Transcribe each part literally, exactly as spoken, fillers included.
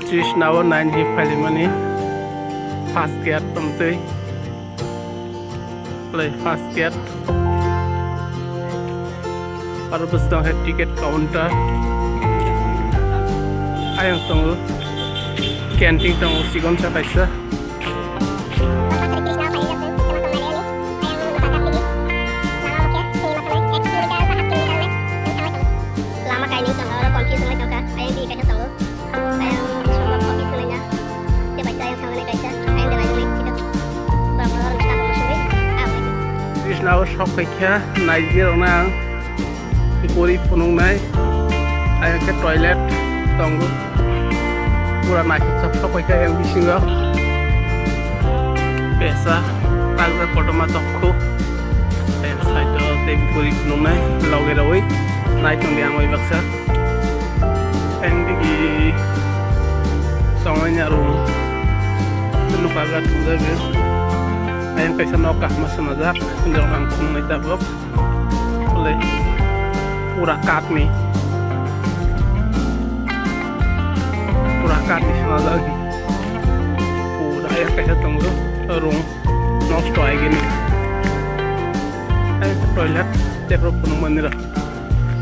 Trisna o nine hi phalimani first gate tongtwi. Play first gate. Aro bwskango khe ticket counter. Ayang tongo. Canteen tongo, sigon sa kaisa. Lama kainwi tongo, oro confuse wngwi tongkha. Ayang di kaisa tongo. Ayang somok office wngwi na. Tei bai ayang thangmani kaisa. Ayang de bai wngwi sida. Bang oro rwngsa bang sugwi. Ah, wngwi. Trisna o sok khaikha, naijirokno ang. Guri phunuknai, ayang khe toilet tongo. Pura naithok sok khaikha ayang bisingo. Pesa, takjak kotorma tongkhu. Ayang side o tei guri phunuknai, loge rwi nai tongdi ang bai baksa. Ayang digi tongmani aro nukha gat thumjagwi. Ayang kaisa nok kahma swnajak, jok ang phunuknai tabuk. Bole pura katni, pura katni swnajak. Pura ayang kaisa tongo, rung nosto aigini. Ayang toilet, tei borok phunukmani rok.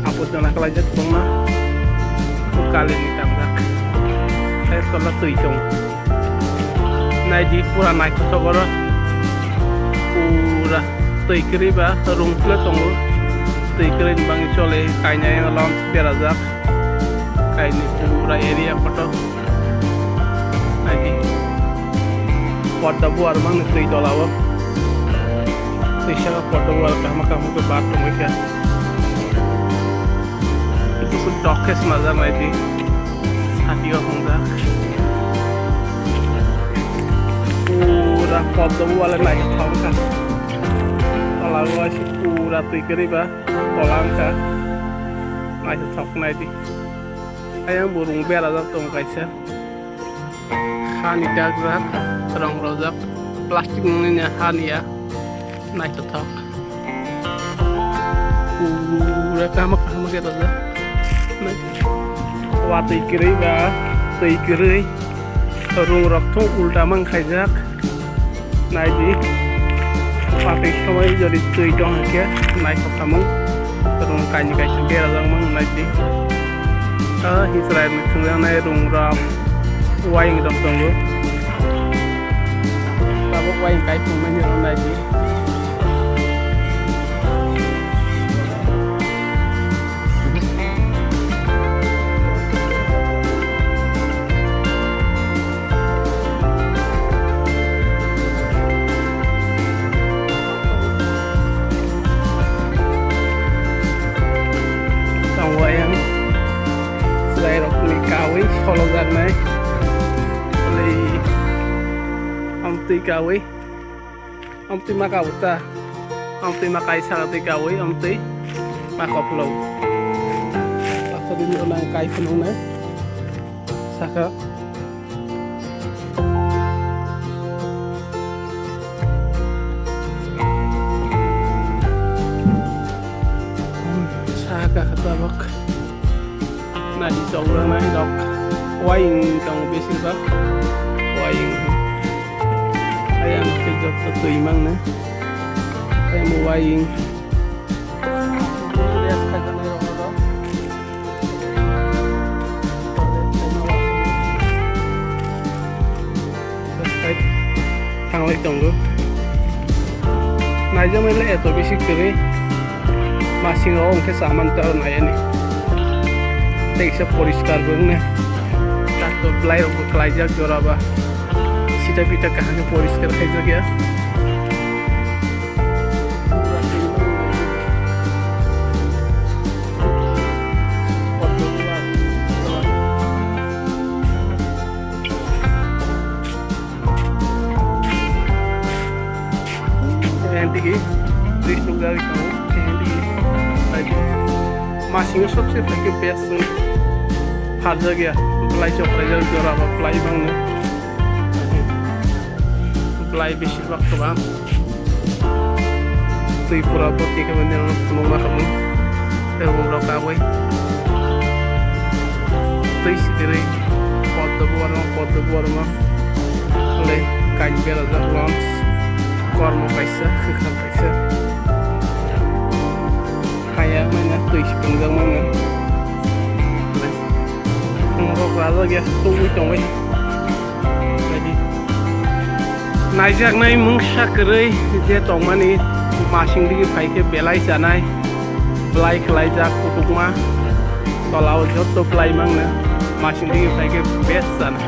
Abot jona kalaijak tongma. Kalini tamjak. Ayang tola twi tong. Naidi pura naithothok oro. Pura twi kwrwi ba rung phla tongo. Twi kwrwi ni bagwi chole kainai launch berajak. Kainwi pura area kotor. Naidi. Podda buar mangni twi tola o. Twi saka podda buar kahma kahma khe bar tongwi kha. Kusu dok khe swnajak naidi. Sati o hwngjak. Pura podda buar le naithothok kha. Tola o pura twi kwrwi ba tola wngkha. Naithothok naidi. Ayang bo rung berajak tongo kaisa. Hani dagjak, rong rojak, plastic nungni hani ya, naithothok. Pura kaham kaham khe rojak. Watwi kwrwi ba, twi kwrwi, rung rok thung ulta mang khaijak. Naidi, patwi somoi jodi twi tong hwnkhe naithok samung. Rung kainwi kaisa berajak mang naidi. Ah, Israel ni thwngjaknai rung rok, waying rok tongo. Tabuk waying kai tongmani rok naidi. Tongo ayang chwrairokni kaui solojaknai. Amtwi kaui. Amtwi ma kabu ta. Amtwi ma kai saka twi kaui, amtwi ma koplou. Patharini rwnang kai phunuknai. Saka. Saka khatabok. Nadi chokra nai rok. Waying tong besir bak. Waying. Ayang khe joto twi mangna. Ayang waying. Thanglai tongo. Naijaknai le eto bisi kwrwi. Masingo hwnkhe chamani tei aro naiani. Tei kisa poriskar bo wngnai. Tato bwlai rokbo kwlaijak jora ba. Sita pita kaham khe poriskar khaijak ya. Kehendigi, bridge nukjagwi tongo, kehendigi. Masingo sobse phaikhe best wng pharjakya, bwlai chokraijak jora ba bwlai mangno. Bwlai besibak kwbang. Twi pura bo tikhe mani rok phunukma khamu. Tei rok aboi. Twi sikirwi. Borma, Poddo Borma. Le, kain berajak launch. Kormo kaisa, khwkham kaisa. Haya manya twi sipringjak manya. Le. Rok rajak ya, tungwi tongwi. Naidi. Naijaknai mungsa kwrwi je tongmani masing digi phaikhe belai chanai. Belai khwlaijak kutukma. Tolao jotto belai mangno. Masing digi phaikhe best chanai.